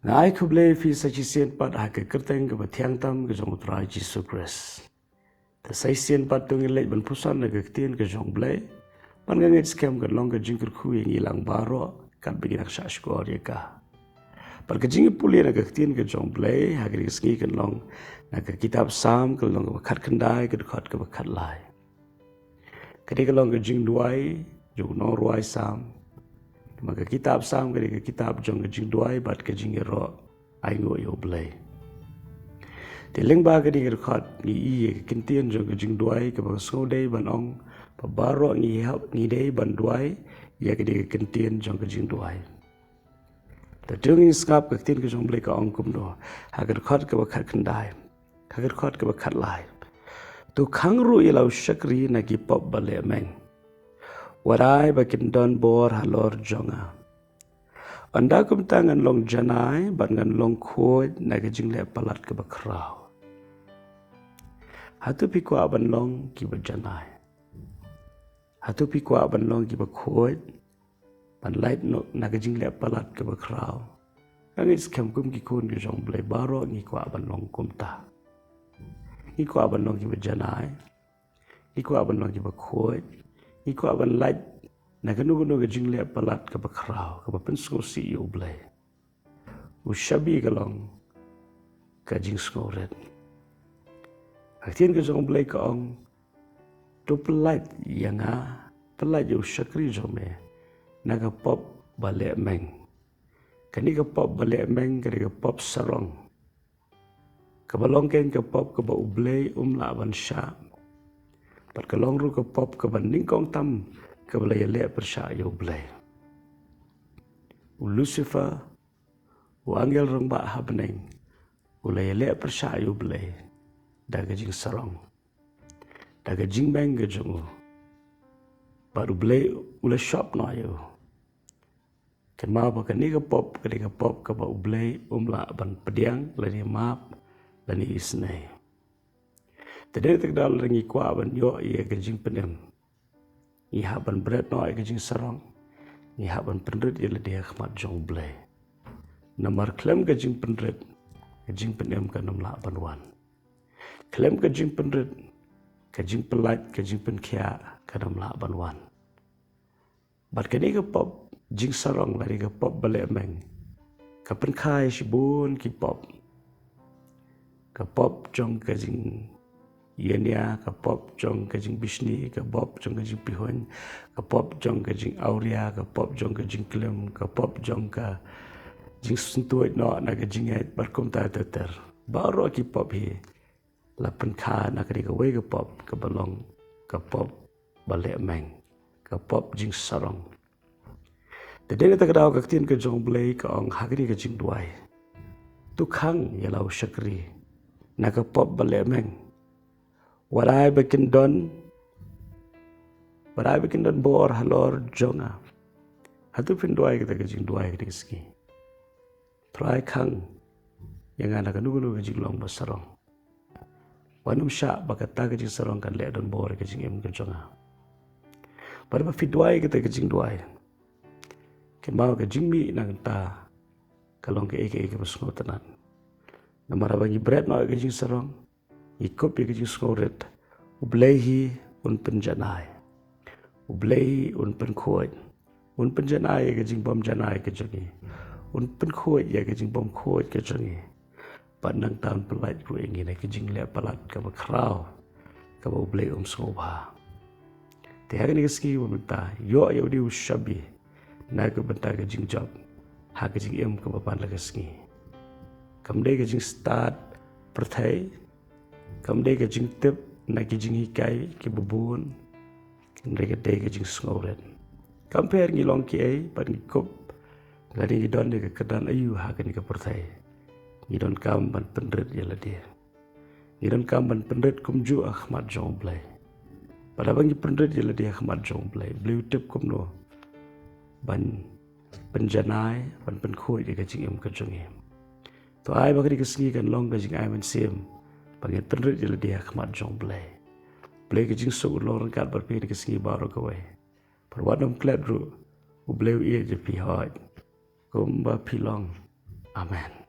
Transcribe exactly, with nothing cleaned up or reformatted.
Nga ai khublei ïa phi sa shisien pat ha ka kyrteng kaba thiang tam ka jong U Trai Jisu Khrist. Te sa shisien pat to ngin leit ban puson na ka ktien ka jong U Blei, ban ngeit skhem kan long ka jingkyrkhu ïa ngi lang baroh katba ngin nang shah shkor ïa ka. Bad ka jingpule na ka ktien ka jong U Blei ha kane ka sngi kan long na ka kitab Salm ka lynnong kaba khatkhyndai, ka dkhot kaba khatlai. Kane ka long ka jingduwai jong u nongrwai Salm. Namar ka kitab Salm kane ka kitab jong ka jingduwai bad ka jingïaroh ainguh ïa U Blei. Te lyngba kane ka dkhot ngi i ïa ka kyntien jong ka jingduwai kaba nga sngew dei ban ong ba baroh ngi hap, ngi dei ban duwai ïa kane ka kyntien jong ka jingduwai. Te to ngin sngap ka ktien ka jong U Blei ka ong kumno ha ka dkhot kaba khatkhyndai, ha ka dkhot kaba khatlai. To khang ruh ïa la u shakri na ki pop ba lehmeng. Wat ai ba kin don bor halor jong nga. Ynda kumta ngan long janai bad ngan long khuid na ka jingleh palat kaba khraw. Hato phi kwah ban long kiba janai? Hato phi kwah ban long kiba khuid, ban lait noh na ka jingleh palat kaba khraw? Nga ngeit skhem kum ki khun ki jong U Blei baroh ngi kwah ban long kumta. Ngi kwah ban long kiba janai. Ngi kwah ban long kiba khuid. Ngi kwah ban lait na kano kano ka jingleh palat kaba khraw, kaba pynsngewsih ïa U Blei. U shabi ka long ka jingsngewrit. Ka ktien ka jong U Blei ka ong, to pynlait ïa nga, pynlait ïa u shakri jong me na ka pop ba lehmeng. Kane ka pop ba lehmeng, kane ka pop sarong, kaba long kein ka pop kaba U Blei um lah ban shah. Bad ka long ruh ka pop kaba nyngkong tam kaba la ïaleh pyrshah ïa U Blei. U Lucifer, u angel rangbah ha bneng, u la ïaleh pyrshah ïa U Blei da ka jingsarong, da ka jingmeng ka jong u. Bad U Blei u la shop noh ïa u. Kynmaw ba kane ka pop, kane ka pop kaba U Blei um lah ban pdiang lane map lane isynei. Te dei na kata ka daw lada ngi kwah ban ïoh ïa ka jingpynim, ngi hap ban bret noh ïa ka jingsarong. Ngi hap ban pynrit ïa lade ha khmat jong U Blei. Namar khlem ka jingpynrit, ka jingpynim kan ym lah ban wan. Khlem ka jingpynrit, ka jingpynlait, ka jingpynkhiah kan ym lah ban wan. Bad kane ka pop jingsarong lane ka pop ba lehmeng ka pynkha ïa shibun ki pop. Ka pop jong ka jingïania, ka pop jong ka jingbishni, ka pop jong ka jingpihuiñ, ka pop jong ka jingawria, ka pop jong ka jingklim, ka pop jong ka jingsyntuid noh na ka jingngeit bad kumta ter ter. Baroh ki pop hi la pynkha na kane kawei ka pop kaba long ka pop ba lehmeng, ka pop jingsarong. Te dei na kata ka daw ka ktien ka jong U Blei ka ong ha kane ka jingduwai, to khang ïa la u shakri na ka pop ba lehmeng. Wat ai ba kin don, wat ai ba kin don bor halor jong nga. Hato phin duwai kata ka jingduwai kane ka sngi? Trai khang ïa nga na kano kano ka jinglong ba sarong. Wat nym shah ba kata ka jingsarong kan leh donbor ïa ka jingim ka jong nga. Bad ba phi duwai kata ka jingduwai, kynmaw ka jingmih na kata ka long kaei kaei kaba sngewtynnat. Namar haba ngi bret noh ïa ka jingsarong, ngi kup ïa ka jingsngewrit, U Blei hi un pynjanai. U Blei hi un pynkhuid. Un pynjanai ïa ka jingbymjanai ka jong ngi. Un pynkhuid ïa ka jingbymkhuid ka jong ngi. Bad nangta un pynlait ruh ïa ngi na ka jingleh palat kaba khraw, kaba U Blei um sngewbha. Te ha kane ka sngi ba mynta, ïoh ïa u dei u shabi na ka bynta ka jingjop ha ka jingim kaba man la ka sngi. Kam dei ka jingstad pyrthei, kam dei ka jingtip na ki jinghikai kiba bun, kam dei ka, dei ka jingsngewrit. Kam pher ngi long kiei bad ngi kup lane ngi don ïa ka kyrdan aïu ha kane ka pyrthei. Ngi donkam ban pynrit ïa lade. Ngi donkam ban pynrit kumjuh ha khmat jong U Blei. Bad haba ngi pynrit ïa lade ha khmat jong U Blei, U Blei u tip kumno ban pynjanai, ban pynkhuid ïa ka jingim ka jong ngi. To ai ba kane ka sngi kan long ka jingai mynsiem ba ngin pynrit ïa lade ha khmat jong U Blei. Blei ka jingsuk un long ryngkat bad phi ha kane ka sngi baroh kawei. Bad wat nym klet ruh, U Blei u ïeit ïa phi, hooid. Kumba phi long, Amen.